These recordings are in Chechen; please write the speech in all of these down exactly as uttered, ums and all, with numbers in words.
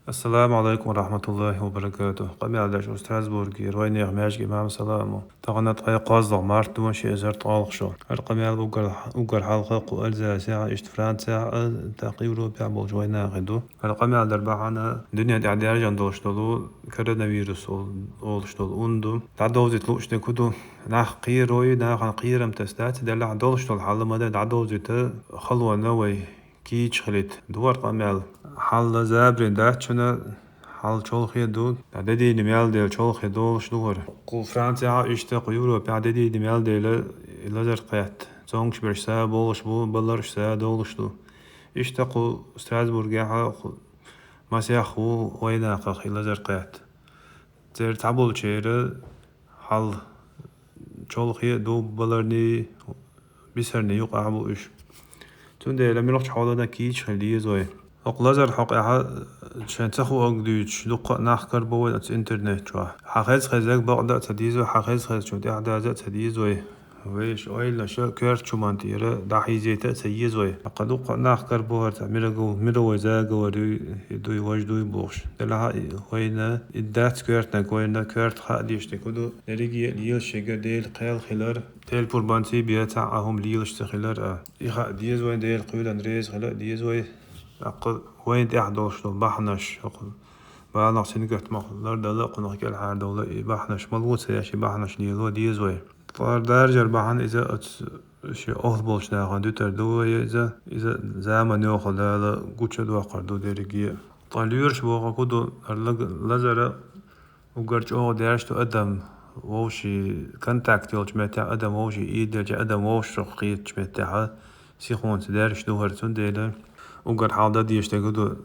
Ассаламу Ӏалайкум ва рахьматуллахӀи ва баракатухӀ. Къамаьл деш ву Страсбургера вайнехан маьждиге имам Салам. Тахана ткъаь кхозлагӀа март ду, ши эзар ткъоалагӀа шо. ХӀара къамаьл уггар, уггар хьалха кху Эльзасехь, иштта Францехь а, тӀаккха Европехь болчу вайнахе ду. ХӀара къамаьл дар бахьана дуьнен тӀехь даьржина долуш долу коронавирус ол-, олуш долу ун ду. ДӀадовзийта лууш дерг хӀун ду? Нах кхеро, нахана кхерам таса дац, делахь долуш долу хьал ма дан дӀадовзийта, халонна вай кийча хилийта. Ду хӀара къамаьл. Хьал забарина дац шуна, хьал чолхе ду. Де дийна мел дела чолхе долуш ду хӀара. Кху Францехь а иштта, кху Европехь де дийна мел дела, и лазар кхетта. Цомгуш берш са болуш бу, баларш са долуш ду. Иштта кху Страсбургехь а, кху масех ву вайнахах и лазар кхетта. Церан цхьаболчеран хьал чолхе а ду, баларний, бисарний юкъахь бу уьш. Цундела муьлххачу хьолана кийча хила деза вай. ХӀокху лазар хьокъехь шайн ца хуург дуьйцуш дуккха а нах карабо вай оцу интернет чохь. Хьан хеза-хезаг бакъда а ца деза вай, хьан хеза-хезачунна тӀаьхьадаза а ца деза вай. Вешан ойланаш коьртачу хӀуманна тӀера дӀахьийзийта а ца еза вай. ТӀаккха дуккха а нах карабо хӀара цхьа мирагу-, мировой заговор юй, и дуй, важа дуй бохуш. Делахь а и вайна, и дац коьртаниг, вайна коьрта хаа дезаш дерг хӀун ду, дерриге а лелаш ерг Делан кхел хилар, телпурбанций бен цхьа а хӀума лелаш ца хилар а. И хаа деза вайна, Делан кхоьлина реза хила а деза вай. ТӀаккха вайна тӀехь долуш долу бахьанаш, хӀокху баланах, сингаттамах лардала а, кхунах кӀелхьардовла а, и бахьанаш мало ца еш, и бахьанаш лело деза вай. Ткъа хӀара даржар бахьана иза оцу шен охьа болчу нахана дуьтур ду вай иза, иза заман йохалла Дала гучудоккхур ду дерриге а. Ткъа лоьраш бохург хӀун ду, хӀара лаг-, лазара уггар чӀогӀа даьржаш ду адам вовшийн контакт йолчу меттехь, адам вовшийн ийделча, адам вовшах кхетачу меттехь, сихонца даьржаш ду хӀара, цундела уггар хьал дан дезаш дерг хӀун ду,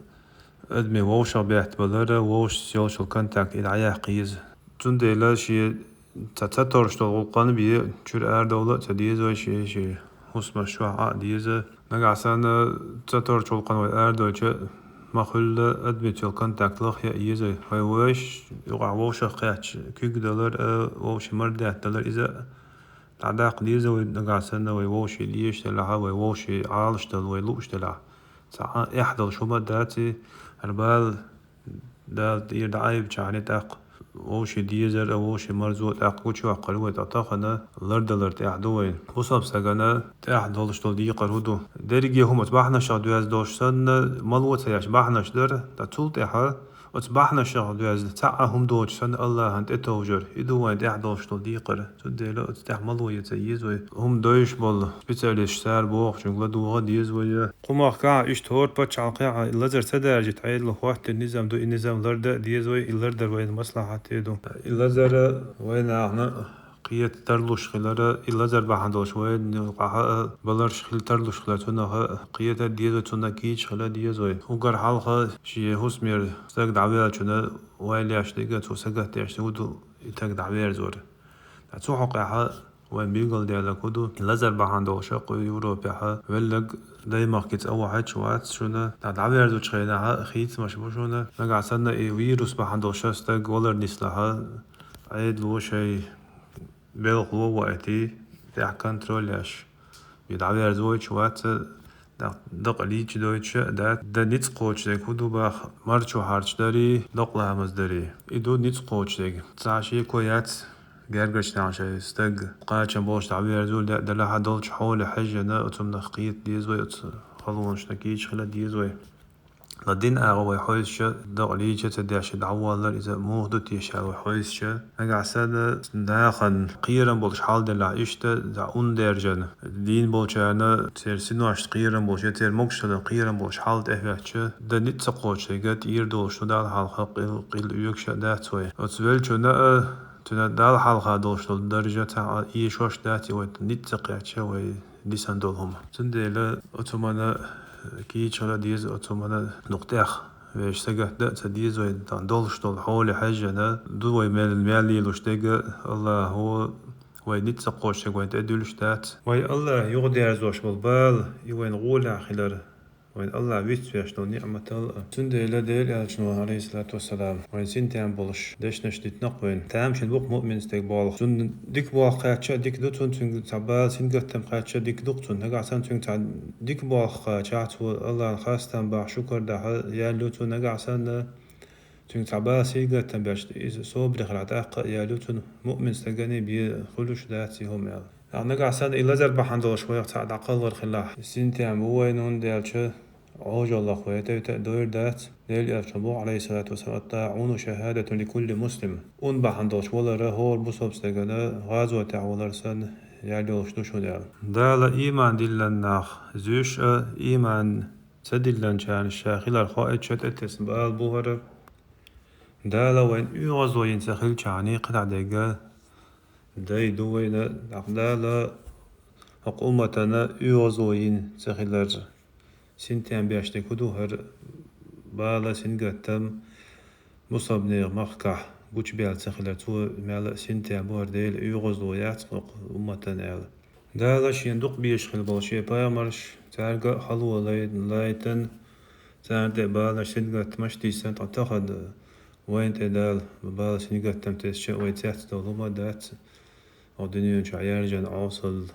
адаме вовшах беттабалар, вовшашца йолчул контакт и дӀаяккха еза. Цундела шен ца, ца торжуш долу гӀуллакхана бен чуьра арадовла а ца деза вай, шен, шен хӀусамаш чохь Ӏа а деза. Нагахь санна ца торжучу гӀуллакхана вай арадойча, ма-хуьллу адамца йолу контакт лахъян а еза вай. Вай вовшийн юкъахь вовшах кхетча, куьг далар а, вовшийн мардаьтта далар, иза а дӀадаккха деза вай. Нагахь санна вай вовшийн дезаш делахь а, вай вовшийн Ӏалашдала вай лууш делахь, цхьа а эхь долуш хӀума а дац и, хӀара бала Дала тӀера дӀаайбичахьана тӀаккха вовшийн дезар а, вовшийн марзо а тӀаккха гучуйоккхур вай, ткъа тахана лардалар тӀехь ду вайн. Бусалба стагана тӀехь долуш долу декхар хӀун ду? Дерриге хӀума оцу бахьанашах доьзна долуш санна, мало ца еш бахьанаш дар, ткъа цул тӀаьхьа оцу бахьанашах доьзна цхьа а хӀума доцуш санна, АллахӀана тӀетовжар. И ду вайн тӀехь долуш долу декхар. Цундела оцу тӀехь мало ян ца еза вай. ХӀума дойуш болу специалисташ цара бохучуьнга ладогӀа а деза вай. Кху махкахь а, иштта хӀора пачхьалкхехь а и лазар ца даьржийта Ӏедало хӀоттийна низам ду, и низам лардан а деза вай, и лардар вайна маслахьате ду. И лазар вайнахана кхета тарлуш хилар, и лазар бахьана долуш вайна юкъахь а баларш хила тарлуш хилар, цунах кхета а деза вай, цунна кийча хила а деза вай. Уггар хьалха шен хӀусамера стаг дӀавеллачунна ойла еш дерг а, цо сагатдеш дерг хӀун ду, и стаг дӀаверзор. Ткъа цу хьокъехь вайн билгалдаьлларг хӀун ду? И лазар бахьана долуш кху Европехь велларг даймахкица а вахьачу вац шуна. Ткъа дӀаверзучу хенахь хийцамаш бу шуна. Нагахь санна и вирус бахьана долуш стаг валар нислахь, Ӏедало шайн белхало а ваийтий, тӀехь контроль еш, и дӀаваьрзавойтуш вац, дакъа лийча дойтуш а дац. Дан ницкъ кхочуш дерг хӀун ду боху, марчо хьарчадарий, докъа ламаз дарий. И ду ницкъ кхочуш дерг. Цхьа шеко яц, гергарчу нахана шайн стаг кхачам болуш дӀаваьрзавуьйту, делахь а долчу хьоле хьаьжжина, оцу хӀуманах кхета деза вай, оцу халонашна кийча хила деза вай. Ткъа дин агӀо вай хьовсуша, дакъа лийча а ца деш, дӀаваллар иза муха ду теша вай хьовсуша. Нагахь санна нахана кхерам болуш хьал делахь, иштта дӀа ун даьржина, дийна болчарна церан синошца кхерам болуш, я церан могушаллина кхерам болуш хьал тӀехӀоьттича, дан ницкъ ца кхочуш дерг тӀера долуш ду, Далла хьалха къил-, къилла оьгуш а дац вай. Оцу веллачунна а, цуьнан Далла хьалха долуш долу даржа цхьа а эшош дац и вай, ницкъ ца кхетча вай дисан долу хӀума. Цундела оцу хӀуманна кийча хила деза, оцу хӀуманна дукха тӀех вешан сагатдан а ца деза вай, тахана долуш долу хьоле хьаьжжина, ду вай мел, мел лелош дерг а, АллахӀо вай ницкъ ца кхочуш дерг вайна тӀедуьллуш дац. Вай АллахӀа юхадерзош болу бала, и вайна гӀолехь хилар, вайна АллахӀа вицвеш долу ниӀматал а. Цундела Делан Элчано, Ӏалайхиссалату вассалам, вайна синтем болуш дешнаш дитина-кх вайна. Тамашийна бу-кх муъмин стеган болх. Цунна дика болх кхаьчча а дика ду цунна, цуьнга цхьа бала, сингаттам кхаьчча а дика ду-кх цунна. Нагахь санна цуьнга цхьа дика болх кхачахь, цо АллахӀна хастам бахьа, шукар дахьа яьлла ю цо, нагахь санна Цуьнга цхьа бала сийгаттам беш, иза собаре хилахь тӀаккха а ял ю цунна, муъмин стагана бен хуьлуш дац и хӀума аьлла. Нагахь санна и лазар бахьана долуш вайх цхьаъ дӀакхалвар хилахь, синтем бу вайна, хӀунда аьлча Ӏожаллах вай тайта а дойр дац. Делан элчано боху, Ӏалайхиссалату вассалам: «Ат-таӀуну шахӀадатун ликулли муслим». Ун бахьана долуш валар хӀора бусалба стагана гӀазотехь валар санна ял йолуш ду шуна аьлла. Дала ийман диллина нах зуьйш а, ийман ца диллинчарна ша хилар хоуьйтуш тӀетесна бала бу хӀара. Дала вайна оьгӀазло йина ца хилчахьана кхидӀа дегга дай ду вайна, тӀаккха Дала хӀокху умматана оьгӀазло йина ца хилар. Синтем беш дерг хӀун ду хӀара? Бала, сингаттам бусалба нехан махкахь гучубаьлла ца хилар, цо мел а синтем бу хӀара, Делан оьгӀазло яц хӀокху умматана аьлла. Дала шена дукха безаш хилла болу шен пайхамарш, цаьрга а хало лай-, лайтина, царна тӀе баланаш, сингаттамаш а тийсина, ткъа тахана вайна тӀе Дала бала, сингаттам тесча а вай цецдовла хӀума дац, хӀокху дуьнен чохь яьржина Ӏесалла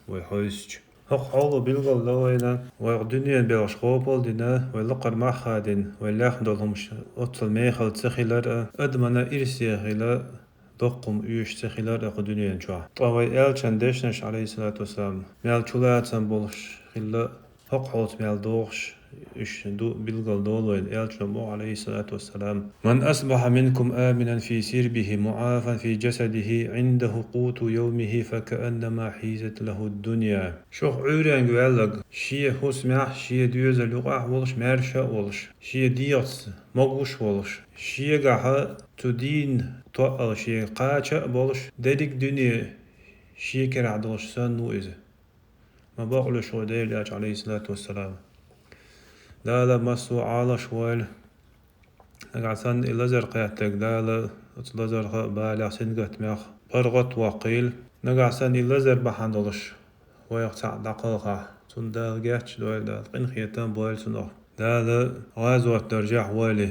вай хьовсучу. ХӀокху хьоло билгалдо вайна, вай хӀокху дуьненан белхаш хопал а дина, вай лакхара мах а хадийна, вай лаьхна долу хӀумаш оццул мехала ца хилар а, адамана ирсе хила, доккха хӀума оьшуш ца хилар а кху дуьнен чохь. Ткъа вай элчан дешнаш, Ӏалайхиссалату вассалам, мел чулацам болуш хилла, хӀокху хьолца мел догӀуш уьш ду билгалдолу вайна. Элчано боху, Ӏалайхиссалату вассалам: «Ман асбахьа минкум аминан фи сирбихи, муӀафан фи жасадихи, Ӏиндаху къуту явмихи, факааннама хьизат лаху дунья». Шух Ӏуьйренга ваьлларг, шен хӀусамехь, шен доьзал юкъахь а волуш, маьрша а волуш, шен дегӀаца могуш а волуш, шегахь цу дийнан тоъал шега кхача а болуш, дерриг а дуьне шен карахь долуш санна ву иза. Ма бакъ луьйш ву Делан элча, Ӏалайхиссалату вассалам. Дала массо а Ӏалаш войла. Нагахь санна и лазар кхеттарг Дала оцу лазарх а, балех, сингаттамех паргӀат а ваккхийла. Нагахь санна и лазар бахьана долуш вайх цхьаъ дӀакхалхахь, цунна Дала гечдойла, Дала къинхетам а бойла цунах. Дала гӀазот даржехь а войла.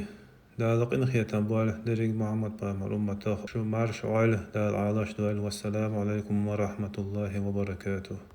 Дала къинхетам а бойла дерриг Мухьаммад-пайхамар умматах. Шу марша Ӏойла, Дала Ӏалаш дойла. Вассаламу Ӏалайкум ва рахьматуллахӀи ва баракатухӀ.